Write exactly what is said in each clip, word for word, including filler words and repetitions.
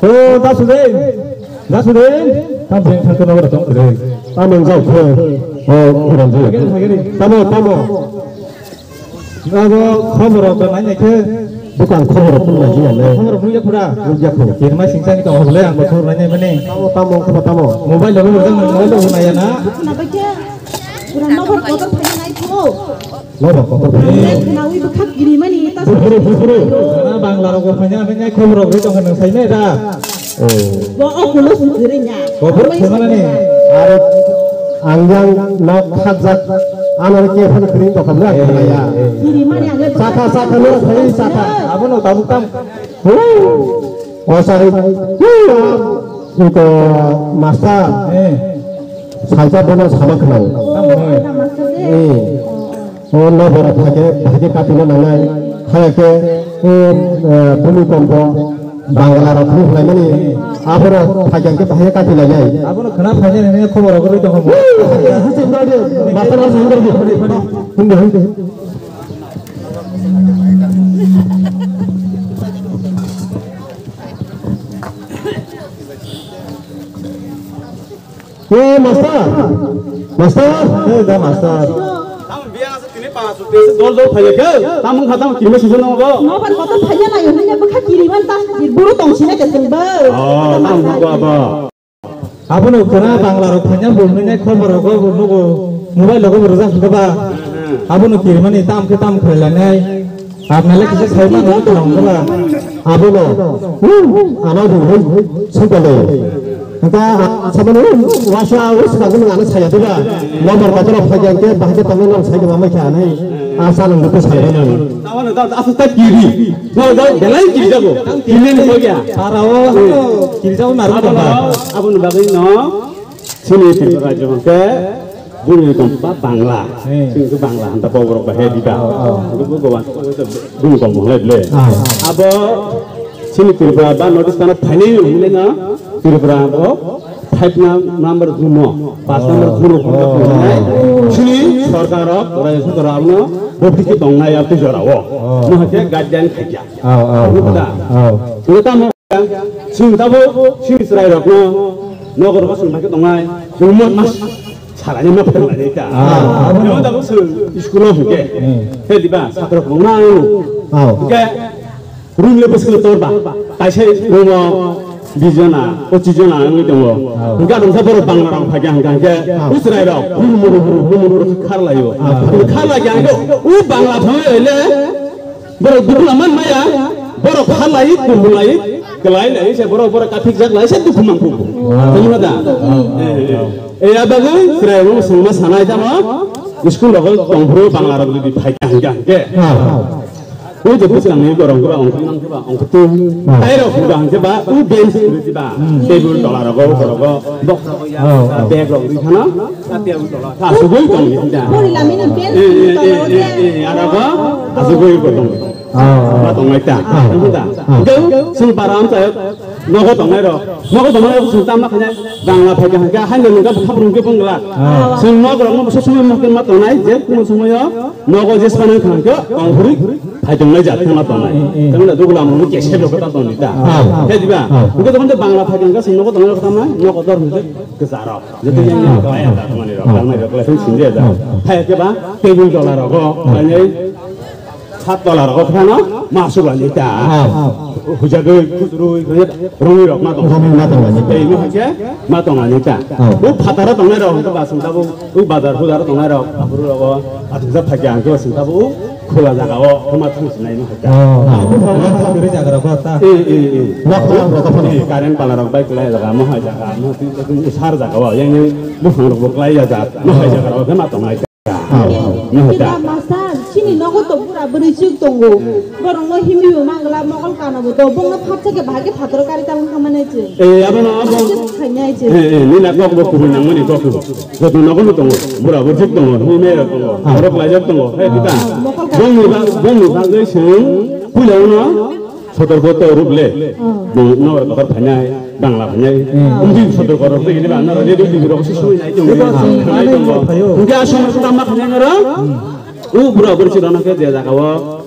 O, Jasudin, Jasudin, tam jeng thang kono tong kre. Tamo jao kre. O, khorang je. Tamo, tamo. Abo khobor rok nai nai khe. Bukan khobor rok nai ya le. Khobor rok nai ya pura. Nai ya kho. Kirma singsa ni tong le ang bothor nai nai mani. Tamo, tamo, khobor tamo. Mobile lo rojak nai, mobile lo nai ya na. Khna ba khe. Pura nokbar kotor phai nai kho. Nokbar kotor phai. Khnawi bwkha kirimani ta. Buphuru, buphuru. Khna Bangla rok bo phai nai, phai nai khobor rok ri tong khe nang sai nai da. Bo o kulo sutwrwi nya. Bo phuru khumana ni. Aro ang yang nok khajak, ano ke phano kring to kamla khamaya. Kiri mani ang. Saka, saka, no, phai saka. Abono tabuk tam. O sari. Iko master. Eh. Saja bono sama khnao. Tam hoi. Eh. O nokbar phai khe, phai khe katino nangnai, phai khe, o, eh, bhumi kompo, Bangla rok phuru khlaimani, abono phai khe phai khe kati lainai. Abono khna phai nai nini khobor rok rwi tongkha. Hachik rw di, master rok sing rw di. Hindi, hindi. Ye, master. Master. Ye, da master. Tamo biya asa tini panch sute se dol dol phaiya khe. Tamo kha tamo kima sisa no go. Nobar kotor phaiya na yo, hanya bwkha kiri man ta, buru tong sina ke sing ba. Oh, tamo go aba. Abono khna Bangla rok phaiya bo nai khobor rok bo nugo. Mobile logo bo rwjak khe ba. Abono kiri mani tam khe tam khlai lanai. Apna le kisa sai ma no tong khe ba. Abono. Ano bo hoi sukale. Hingke, ah, samani, wasa, wasa, kagum, ano saya tu ba. Nomor kotor phai jang ke, bahai ke tanggung nang saya ke mama kya nai. Asa nang betul saya nai. Tawa na, tawa, asa tak kiri. No, tawa, belai kiri jago. Kiri ni kau kya? Para o, kiri jago maru apa ba? Apa ni bagai no? Sini Tripura jago ke, bumi kompa Bangla. Sini tu Bangla, anta power bahai di ba. Itu bu kawan, bumi kompa le le. Abo Chini Tripura ba North Eastern phainai hwnwi na Tripura o five na-, number dhumo, paanch number dhumo hwnwi na. Chini sorkar rok, rajya sorkar rok no bophi khe tongnai abo twi jora o. Mo hakhe guideline khaikya. Nukha da? Nukha mo chini tabo chini chwrai rok no nokar rok chwng bai khe tongnai. Chwng mo mas salai ma phailai ta. Mo tabo chwng school o hwnkhe. He diba sakra kwbangma ano. Hwnkhe Room le bwswk tor ba. Kaisa room o bish jona, pochis jona wngwi tongo. Hwnkhe ang sa borok Bangla rok phaikha hwnkha hwnkhe Israel rok huru muru huru huru muru kharlaio. Kharlaikha hwnkhe o Bangla thangwi oile borok dukla man maya. Borok kharlai, kumbulai, kwlai lai se borok borok kaphik jak lai se dukhu mangkhu. Tongma da? Eh, eh, eh. Eh, abagwi Israel rok swngma sanai tamo school rok tongphuru Bangla rok jodi phaikha hwnkha hwnkhe. O je bwskango borok khe ba ongkhornang khe ba ongkhortung. Tei rok khe ba hwnkhe ba o bench kwrwi khe ba table tola rogo, rogo, box rogo, ya, bag rok ri khana, table tola. Asugwi tong ni da. Pori lamini bench Eh, eh, eh, tola eh, eh, ya, rogo, asugwi ko tong. Ma tong nai ta. Tong ta. Hwnkhe chwng para amchai nogo tongnai rok. Nogo tongnai rok chwng tamo khainai Bangla phaikha hwnkhe haino nungkha bwkha bwrwng khe bongla. Chwng nok rok no sob somoi ma tongnai, je kuno somoio nogo je spanai kha hwnkhe tongphuru. Phai tongnai jat khema tongnai. Tamo da dugula mo ke se jok ta tongni ta. He diba? Hwnkhe tokon de Bangla phai khe chwng nogo tongnai rok tamo nogo dor hwnkhe kwcharo. Joto yang yang kaya ta tongmani rok, tangnai rok, lai sing sing de da. Hai ke ba, table tola rogo, lainai, sat tola rogo, phano, ma suba ni ta. Hujagwi, kutrui, rongwi rok ma tong. Rongwi ma tong. Tei mo hakhe, ma tong ani ta. O phataro tongnai rok, hwnkhe ba sung tabo, o bazar hudaro tongnai rok, aphuru rogo, atungsa phakya, hwnkhe ba sung tabo, o khula jaga o, homa thung sinai mo hakhe. Bwkhang rok thang rwi jaga rok ta. Eh, eh, eh. Nok rok rok phano. Eh, current pala rok bai kwlai jaga, mo hai jaga, mo twi, twi, twi, sar jaga o, yang, yang, bwkhang rok bo kwlai ya jat, mo hai jaga rok, hema tongnai. Kita master, chini nogo to pura bwrwi chuk tongo. Borok no himwi bo mangla, mokol kana bo to, bongno phatsa khe bahai khe phataro kari tang khamani chwng. Eh, abono, abo. Khainai chwng. Eh, eh, nini kok bo kubui nangmani kok bo. Joto nogo no tongo, bura bwrwi chuk tongo, himwi rok tongo, borok laijak tongo, he kita. Bongni ba, bongni bagwi chwng, puila uno. Sotorko to rup le. Bo nokbar kotor phainai, Bangla phainai. Umdi sotorko rok tei ba nara radio T V rok se soi nai tong. Hwnkhe a somoi ta ma phainai nara. U bura buri si rana khe je jaga o.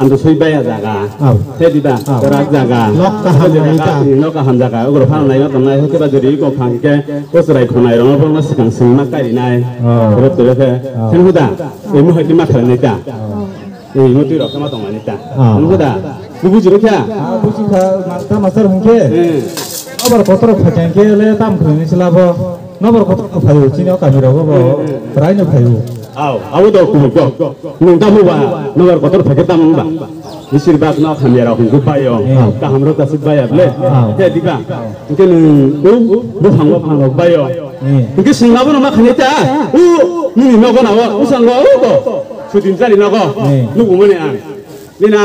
Ang to sui baya jaga. Aw. He diba? Aw. Korak jaga. Nok kaham jaga, nai ta. Nok kaham jaga. Ugro phano nai nok nai hote ba jodi ko khang ke ko chwrai khonai rong phano sikang singma kari nai. Aw. Rot to ke. Aw. Sen huda. Emo hai ma khalai nai ta. Aw. Emo twi rok ma tong nai ta. Aw. Sen huda. Bu buji rokha. Ah, buji kha, master, master hingke. Eh. Abar kotor phaikang ke le tam khwini silabo. Nokbar kotor no phaio, chini o kami rogo bo, hmm, hmm, prai no phaio. Aw, abo do kubui kok. Nwng tamo ba, nokbar kotor phaikhe tamo wngba? Besir bak no hamya rok hwnwi baio. Hmm. Kaham rok kasik baya ble. Hmm. He diba? Hwnkhe nwng o buphang buphang rok baio. Hmm. Hwnkhe swng abono ma khainai ta. O, nini nogo na o, bwskango o bo. Sudin chari nogo. Hmm. Nukgo mani ang. Bini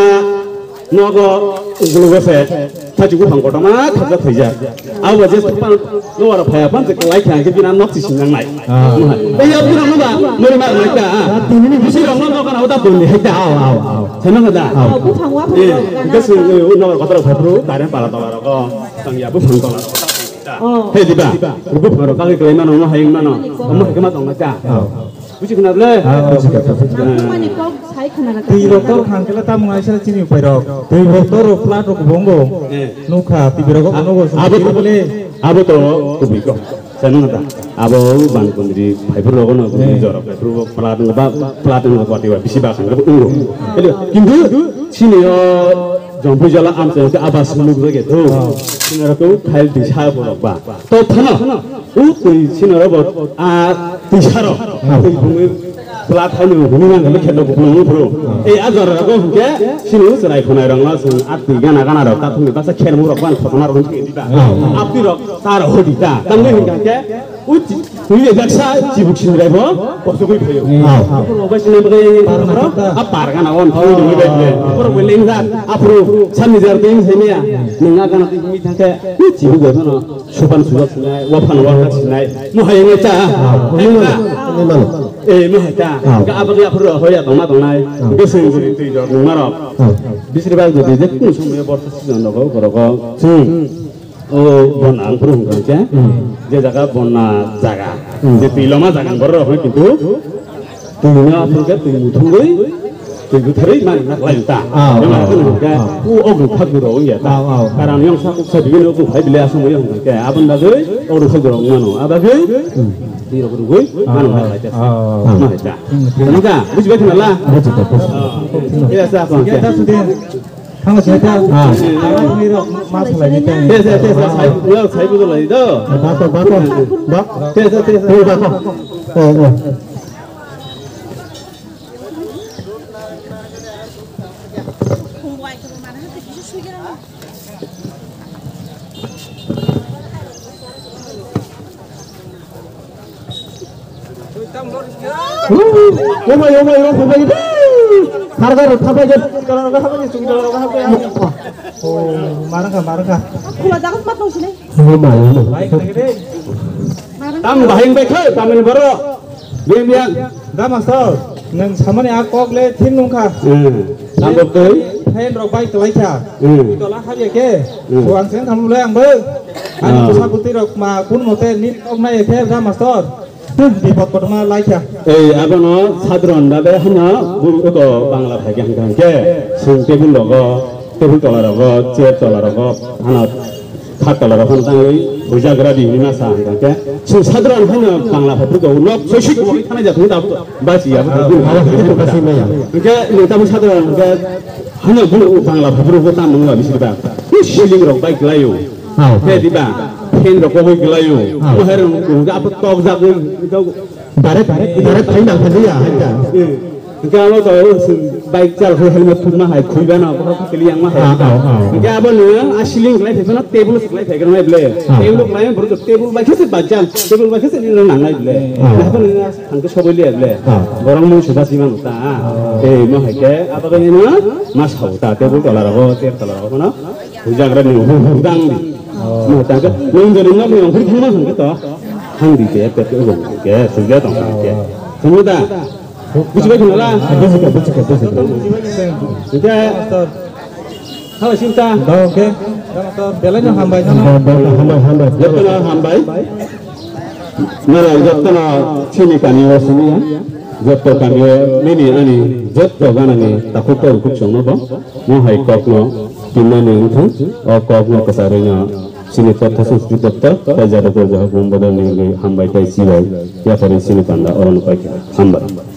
nogo ungkulugo se thachi buphang kotorma thapjak phaijak. Abo je phang lower phaiya phan je kwlai kha khe bini nok si sinjak nai. Ah. Tei ya bini nogo muri mar nai ta. Ah, tini ni bisi rok no nogo na uta boni hai ta. Aw, aw, aw. Thema ka da. Aw. Aw, buphang wa phang. Eh, rok, gana gas, eh, nogo kotor phai phuru, direct pala tola rogo. Tang ya buphang tola rogo. Oh. He diba? Buphang rok kagwi kwlai mano, omo hai mano. Omo hai khe ma tong nai ta. Aw. Buji khna ble? Ah, buji kha, buji kha. Nang mani kok sai khna rwkha. Twi rok tor khang kela tamo ngai sa chini upai rok. Twi rok tor rok plat rok bongo. Eh. Nukha, twi rok Ah, bono go. Abo to, bole. Abo to kubui kok. Sanu ta. Abo ban kundri phaiphur rok no Eh. Jor phaiphur rok plat no ba, plat no ba tiwa bisi ba khang rok ungo. Kintu chini o jompu jala amchang ke abas muluk rege to. Ah. Chini rok to khail disa borok ba. To phano. U twi sinaro bo, a, twi saro. Hmm. Twi bungwi plat haino hwnwi nang le khetno bukung phuru. Hmm. Ei a jora go hwnkhe sino chwrai khonai rok no chwng a twi gana gana rok ta thumni baksa khermung rok ban khotona rok hwnkhe diba. Hmm. A twi rok ta rok hodi ta. Tangwi hwnkhe u twi baksa chibuk sinrai bo kosogwi phaio. Hmm. Phuru bai sinai bai a par gana on thumni dungwi bai le. Phuru bai leng jar a phuru samni jar twi hwnkhe maya. Nang a gana twi bungwi thangkhe u chibuk bai phano. Supan suba sinai, waphan waphan sinai, mohai wngwi cha. Ah, wngwi mano, wngwi mano. Eh, mohai cha. Ah. Hwnkhe aboni aphuru hoya tongma tongnai. Ah. Hwnkhe chwng bwrwi twi jor nungmarok. Ah. Bisir bak jodi je kunu somoyo borsa season rogo, borogo. Hmm. O bonna ang phuru hwnkha khe, hmm, je jaga bonna jaga, hmm, je twi loma jaga borok rok hwnwi kintu Twi no aphuru khe twi muthungwi, twi bwtharwi mani naklai ta. Ah, bemar ah, khe nang khe, ah, u ogu khagwi rok wngya ta. Ah, ah. Karan yong sa kuk sa bibini ogu phai bile aswk wngya hwnkha khe, aboni bagwi ogu khagwi rok wngmano. A bagwi, hmm, twi rok rwgwi, ah, mani naklai ta. Ah, ah. Ma hai ta. Hmm, hmm. Tamo kha, bujibai khna la? Bujibai, bujibai. Ah. Yes, yes, yes. Yes, yes, yes. Thangla sini ta. Ah. Thangla sini rok ma salai ni ta. Yes, yes, yes, yes. Sai, yo, sai bu lai do. Ba to, ba to. Ba. Yes, yes, yes, yes. Ba to. Eh, eh. Omai, omai, omai, omai. Harga rok thapai je, harga rok thapai je, chungda rok thapai je. Oh, marang kha, marang kha. Khula jagat mat nung sini. Omai, omai. Tam bahing bai khai, tamin baro. Bim yang. Da master, nang samani a kok le thin nung kha. Hmm. Nang kok tei? Phen rok bai kelai kha. Hmm. Tola kha ye ke. Hmm. Buang sen tham le ang bo. Ani ah, pusa putri rok ma kun mote ni kok na ye ke da master. Bipot kotorma laikha. Ei, abono sadharon bhabe hano bum-, eko Bangla phai khe hwnkha hwnkhe, chwng table rogo, table tola rogo, chair tola rogo, hano khat tola rogo hwnwi tangwi huijagra di hwnwi ma sa hwnkha hwnkhe, chwng sadharon hano Bangla phai phuru nok soisik wngwi thanai jak hwnwi tabuk basi ya, ah, basi maya. Hwnkhe nwng tabuk sadharon hwnkhe hano bum-, Bangla phai phuru bo tamo wngma bisi ba. Ceiling rok bai kwlaio. Aw. Khe diba? Fan rok kogwi kwlaio. Aw. Moher rok kung ga apo tok jagwi, direct, direct thai nang thangya, haida. Eh. Hwnkhe abo to, bike chal khai helmet thumma hai, khuiba no, bohrok kili yang ma hai. Aw, aw, aw. Hwnkhe abo no, a ceiling kwlai phai phano, table kwlai phai kwrwng nai ble. Aw. Table kwlai, borok to table bai khe se bajal, table bai khe se nini nang nai ble. Aw. Nahbo nini thang khe soboi liya ble. Aw. Borok mung suda sima nukta. Aw. Eh, mo hai khe, abo khe nini ma sao ta, table tola rogo, chair tola rogo no. Hujagra ni hu hu dang di. Oh. Mo ta ke nung jani nok ni ongkhir thangma hang ke to. Hang di ke te ke ong ke sujya tong ke. Thangma da. Bujibai khna la. Bujikha, bujikha, bujikha. Oke. Hala sinta. Da oke. Belai no hambai no. Hambai, hambai. Jotono hambai. Nara jotono chini kani o sini ya. Jotto kami o nini ani jotto ganani takhuk takhuk chwngno bo mohai kokno tinnani wngthang, o kokno kwcharwino chini totho sanskrit doptor tei jadukor jahok mung bodolni wngwi hambai tei chibai yapharwi chini panda orono paikha. Hambai.